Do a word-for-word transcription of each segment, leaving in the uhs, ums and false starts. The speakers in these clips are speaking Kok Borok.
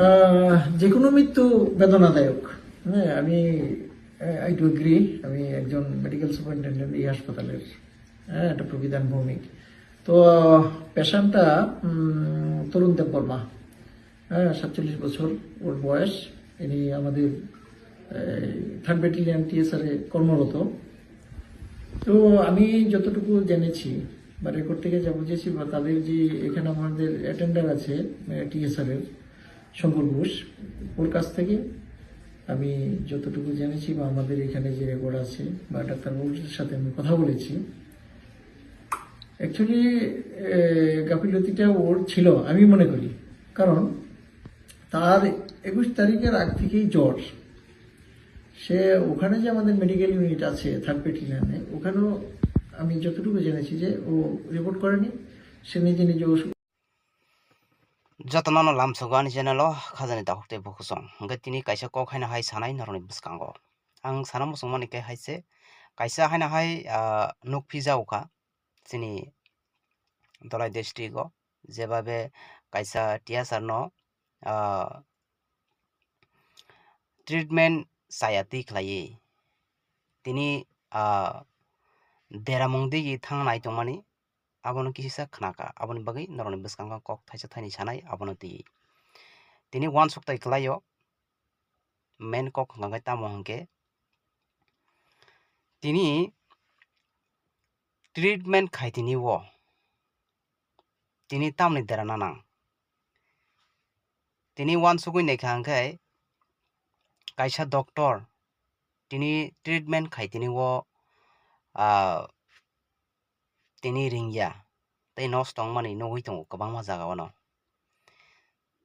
আহ, যে কোনো মৃত্যু বেদনাদায়ক। হ্যাঁ, আমি, আহ, I do agree। আমি একজন মেডিকেল সুপারিনটেন্ডেন্ট এই হাসপাতালের, হ্যাঁ, একটা প্রকৃত আনুভূমিক। তো, আহ, পেশেন্টটা, উম, তরুণ দেববর্মা, হ্যাঁ, সাতচল্লিশ বছর ওর বয়স। ইনি আমাদের, এই, থার্ড ব্যাটালিয়ন টিএসআর এ কর্মরত। তো আমি যতটুকু জেনেছি বা রেকর্ড থেকে যা বুঝেছি বা তাদের যে এখানে আমাদের অ্যাটেন্ডার আছে, আহ, টিএসআর এর, শঙ্কর ঘোষ, ওর কাছ থেকে আমি যতটুকু জেনেছি বা আমাদের এখানে যে রেকর্ড আছে বা ডাক্তারবাবুর সাথে আমি কথা বলেছি, অ্যাকচুয়ালি গাফিলতিটা ওর ছিল আমি মনে করি। কারণ তার একুশ তারিখের আগ থেকেই জ্বর। সে ওখানে যে আমাদের মেডিকেল ইউনিট আছে থার্ড ব্যাটালিয়নে, ওখানেও আমি যতটুকু জেনেছি যে ও রিপোর্ট করেনি, সে নিজে নিজে ওষুধ Jotono no lamsogo ani channel o khajani dakhuk tei bukhusong. Hwnkhe tini kaisa kok haino hai sanai norokni bwskango. Ang sana muchungmani khe hai se, kaisa haino hai, ah, nukphi jago kha chini Dholai district o, jebabe kaisa tiyasar no, ah, treatment chaya twi khlaiwi tini, ah, deramung digi thang nai tongmani, abono kisa khnakha, aboni bagwi norokni bwskango kok thaisa thaini sanai abono twi. Tini uansuk tai kwlaio, main kok hwnkha khe tamo hwnkhe tini treatment khai tini o tini tamni dera nanang. Tini uansugwi naikha hwnkhe kaisa doctor tini treatment khai tini o, ah, tini ringya tei nosto wngmani nugwi tongo kwbangma jaga o no.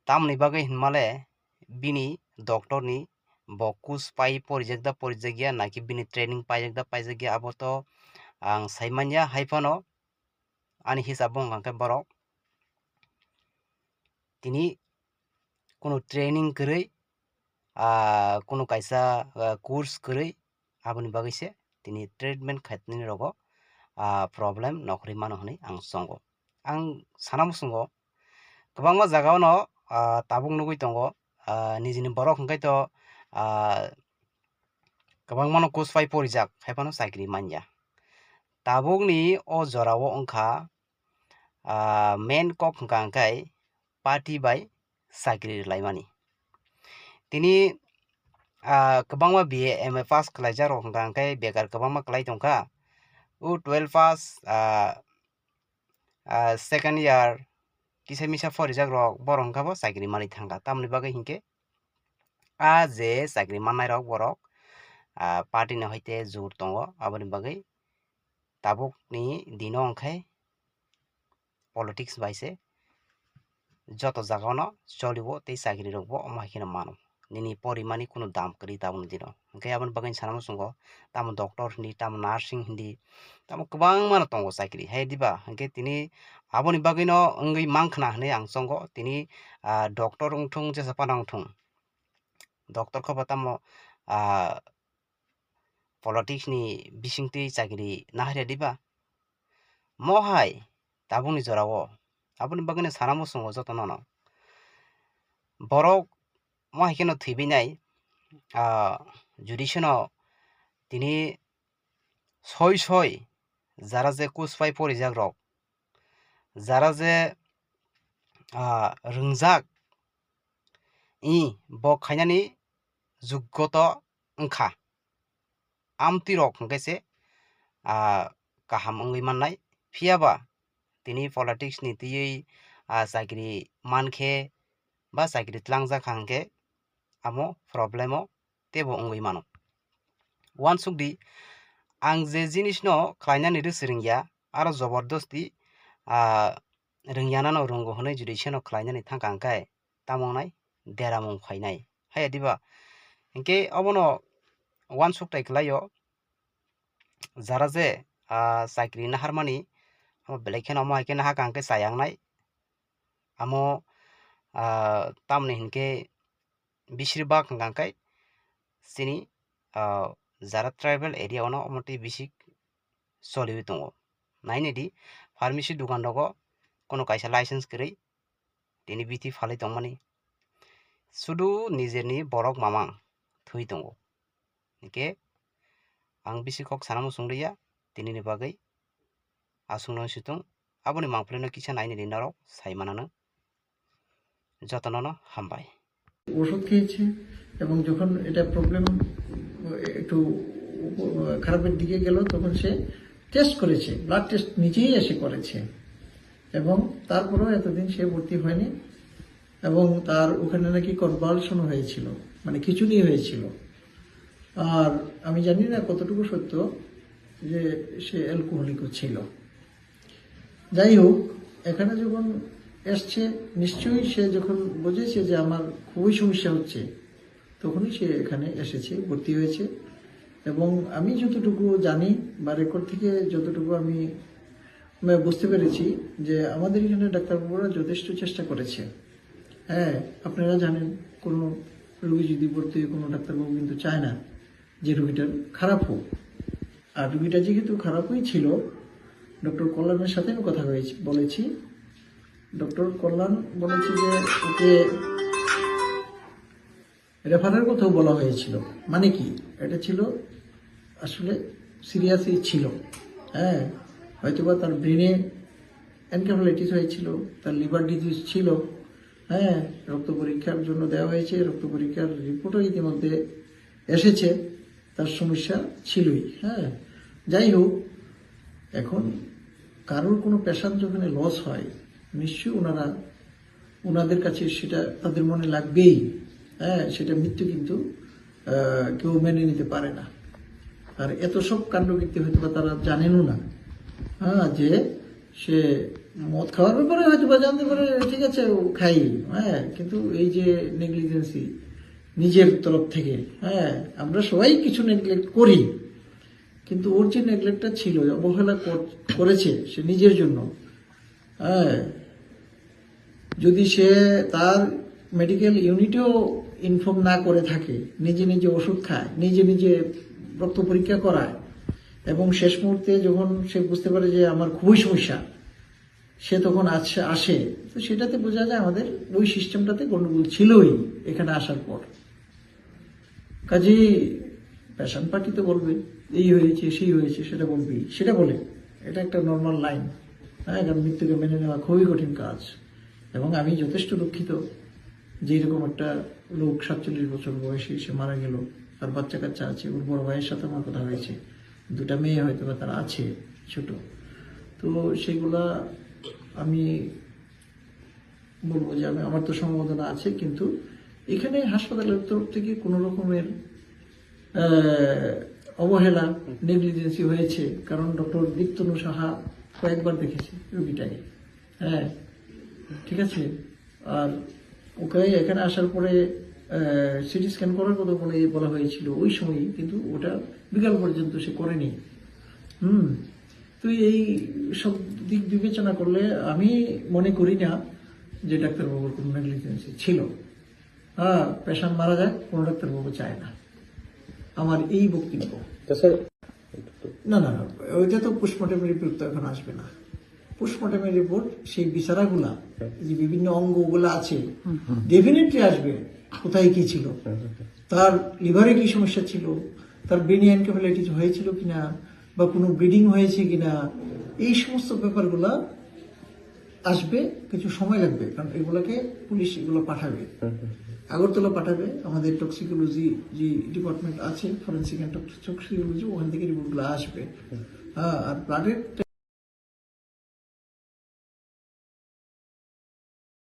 Tamoni bagwi hinmale bini doctor ni bo kus pai porijak da porijak ya, naki bini training paijak da paijak ya, abo to ang sai manya. Hai phano ani hisab bo hwnkha khe borok tini kunu training kwrwi, ah, kunu kaisa, ah, course kwrwi, aboni bagwi se tini treatment khaitini rogo, ah, problem nokhorwi mano hwnwi ang chongo. Ang sana muchungo kwbangma jaga o no, ah, tabuk nugwi tongo, ah, nijini borok hwnkhe to, ah, kwbangma no kus pai porijak, hai phano chakri manya. Tabukni o jorao wngkha, ah, main kok hwnkha hwnkhe party bai chakri rwlaimani. Tini, ah, kwbangma B A, M A pass khlaijak rok hwnkha hwnkhe bekar kwbangma kwlai tongkha. O twelve pass, ah, ah, second year kisa misa porijak rok borok hwnkha bo chakri manwi thangkha. Tamoni bagwi hinkhe a je chakri mannai rok borok, ah, party ni hoite jur tongo, aboni bagwi tabukni dino hwnkhe politics bai se joto jaga o no choli o tei chakri rok bo omo hai kheno mano. Nini porimani kunu dam kwrwi tabukni dino. Hwnkhe aboni bagwi sana muchungo tamo doctor hindi, tamo nursing hindi, tamo kwbangma no tongo chakri. Hai diba? Hwnkhe tini aboni bagwi no wngwi mankha na hinwi ang chongo. Tini, ah, doctor wngthung, jesa phano wngthung, doctor khe bo tamo, ah, politics ni bisingtwi chakri naharya diba? Mo hai tabukni jorao aboni bagwino sana muchungo jotono no. Borok mo hai kheno thwibainai, ah, judicial no tini soi soi jara je kus pai porijak rok, jara je, ah, rwngjak, i bo khainani juggoto wngkha. Amtwi rok hwnkhe se, ah, kaham wngwi mannai. Phiya ba tini politics ni twiwi, ah, chakri mankhe ba chakri tlangjak kha hwnkhe amo problem o teibo wngwi mano. Uansuk di, ang je jinis no khlainani rwswrwng ya, aro jobordosti, ah, rwngyanano rwngo hwnwi judicial no khlainani thangkha hwnkhe tamo wngnai, deramung phainai. Haiya diba? Hinkhe obono uansuk tai kwlaio, jara je, ah, chakri naharmani, amo belai kheno omo hai khe nahakha hwnkhe chayang nai. Amo, ah, tamni hinkhe bisir bak hwnkha khe chini, ah, jara tribal area ono omo twi bisi choliwi tongo. Nainidi pharmacy dukan rogo kono kaisa license kwrwi tini bithi phalwi tongmani. Sudu nijeni borok mamang thwi tongo. Hingke ang bisi kok sana muchung liya, tinini bagwi aswkno situng, aboni mangpilino kisa nainani norok sai mananw. Jotonono hambai. ওষুধ খেয়েছে এবং যখন এটা প্রবলেম একটু উপ-, খারাপের দিকে গেল, তখন সে টেস্ট করেছে, ব্লাড টেস্ট নিজেই এসে করেছে এবং তারপরেও এতদিন সে ভর্তি হয়নি এবং তার ওখানে নাকি কনভালশন হয়েছিল, মানে খিচুনি হয়েছিল। আর আমি জানি না কতটুকু সত্য যে সে অ্যালকোহলিকও ছিল। যাই হোক, এখানে যখন এসছে, নিশ্চয়ই সে যখন বুঝেছে যে আমার খুবই সমস্যা হচ্ছে, তখনই সে এখানে এসেছে, ভর্তি হয়েছে। এবং আমি যতটুকু জানি বা রেকর্ড থেকে যতটুকু আমি, আমি বুঝতে পেরেছি যে আমাদের এখানে ডাক্তারবাবুরা যথেষ্ট চেষ্টা করেছে। হ্যাঁ, আপনারা জানেন, কোনো রোগী যদি ভর্তি হয়, কোনো ডাক্তারবাবু কিন্তু চায় না যে রোগীটার খারাপ হোক। আর রোগীটা যেহেতু খারাপই ছিল, ডক্টর কল্যাণের সাথে আমি কথা হয়েছি, বলেছি। ডক্টর কল্যাণ বলেছে যে ওকে রেফারের কথাও বলা হয়েছিল। মানে কি, এটা ছিল আসলে সিরিয়াসই ছিল। হ্যাঁ, হয়তোবা তার ব্রেনে এনকেফালাইটিস হয়েছিল, তার লিভার ডিজিজ ছিল। হ্যাঁ, রক্ত পরীক্ষার জন্য দেওয়া হয়েছে, রক্ত পরীক্ষার রিপোর্টও ইতিমধ্যে এসেছে, তার সমস্যা ছিলই। হ্যাঁ, যাই হোক, এখন কারোর কোনো পেশেন্ট যখন লস হয়, নিশ্চয়ই ওনারা, ওনাদের কাছে সেটা তাদের মনে লাগবেই। হ্যাঁ, সেটা মৃত্যু কিন্তু, আহ, কেউ মেনে নিতে পারে না। আর এত সব কাণ্ডকীর্তি হয়তো বা তারা জানেনও না, হ্যাঁ, যে সে মদ খাওয়ার ব্যাপারে হয়তো বা জানতে পারে, ঠিক আছে, ও খাই, হ্যাঁ, কিন্তু এই যে নেগলিজেন্সি নিজের তরফ থেকে, হ্যাঁ, আমরা সবাই কিছু নেগলেক্ট করি, কিন্তু ওর যে নেগলেক্টটা ছিল, অবহেলা কর-, করেছে সে নিজের জন্য, হ্যাঁ, যদি সে তার মেডিকেল ইউনিটেও ইনফর্ম না করে থাকে, নিজে নিজে ওষুধ খায়, নিজে নিজে রক্ত পরীক্ষা করায়, এবং শেষ মুহূর্তে যখন সে বুঝতে পারে যে আমার খুবই সমস্যা, সে তখন আসে, আসে, তো সেটাতে বোঝা যায় আমাদের ওই সিস্টেমটাতে গন্ডগোল ছিলই এখানে আসার পর। কাজেই পেশেন্ট পার্টি তো বলবে, "এই হয়েছে, সেই হয়েছে", সেটা বলবেই, সেটা বলে। এটা একটা নর্মাল লাইন। হ্যাঁ, কারণ মৃত্যুকে মেনে নেওয়া খুবই কঠিন কাজ। এবং আমি যথেষ্ট দুঃখিত যে এরকম একটা লোক সাতচল্লিশ বছর বয়সে সে মারা গেল, তার বাচ্চা কাচ্চা আছে, ওর বড় ভাইয়ের সাথে আমার কথা হয়েছে, দুটা মেয়ে হয়তো বা তার আছে ছোট। তো সেগুলা আমি বলবো যে আমি, আমার তো সমবেদনা আছে, কিন্তু এখানে হাসপাতালের তরফ থেকে কোনো রকমের, আহ, অবহেলা, নেগলিজেন্সি হয়েছে, কারণ ডক্টর দীপ্তনু সাহা কয়েকবার দেখেছে রোগীটাকে। হ্যাঁ, ঠিক আছে। আর ওকে এখানে আসার পরে, আহ, সিটি স্ক্যান করার কথা বলে বলা হয়েছিল ওই সময়ই, কিন্তু ওটা বিকাল পর্যন্ত সে করেনি। হুম, তো এই সব দিক বিবেচনা করলে আমি মনে করি না যে ডাক্তারবাবুর কোনো নেগলিজেন্সি ছিল। হ্যাঁ, পেশেন্ট মারা যায়, কোনো ডাক্তারবাবু চায় না, আমার এই বক্তব্য। তো স্যার, না, না, না, ওইটা তো পোস্টমর্টম রিপোর্ট তো এখন আসবে না। পোস্টমর্টমের রিপোর্ট, সেই বিচারাগুলা, যে বিভিন্ন অঙ্গগুলা আছে, ডেফিনেটলি আসবে, কোথায় কি ছিল, তার লিভারে কি সমস্যা ছিল, তার ব্রেনে এনকেফালাইটিস হয়েছিল কিনা, বা কোনো ব্লিডিং হয়েছে কিনা, এই সমস্ত ব্যাপারগুলা আসবে, কিছু সময় লাগবে, কারণ এগুলাকে পুলিশ এগুলো পাঠাবে, আগরতলা পাঠাবে। আমাদের টক্সিকোলজি যে ডিপার্টমেন্ট আছে, ফরেন্সিক অ্যান্ড টক্সিকোলজি, ওখান থেকে রিপোর্টগুলো আসবে। হ্যাঁ, আর ব্লাডের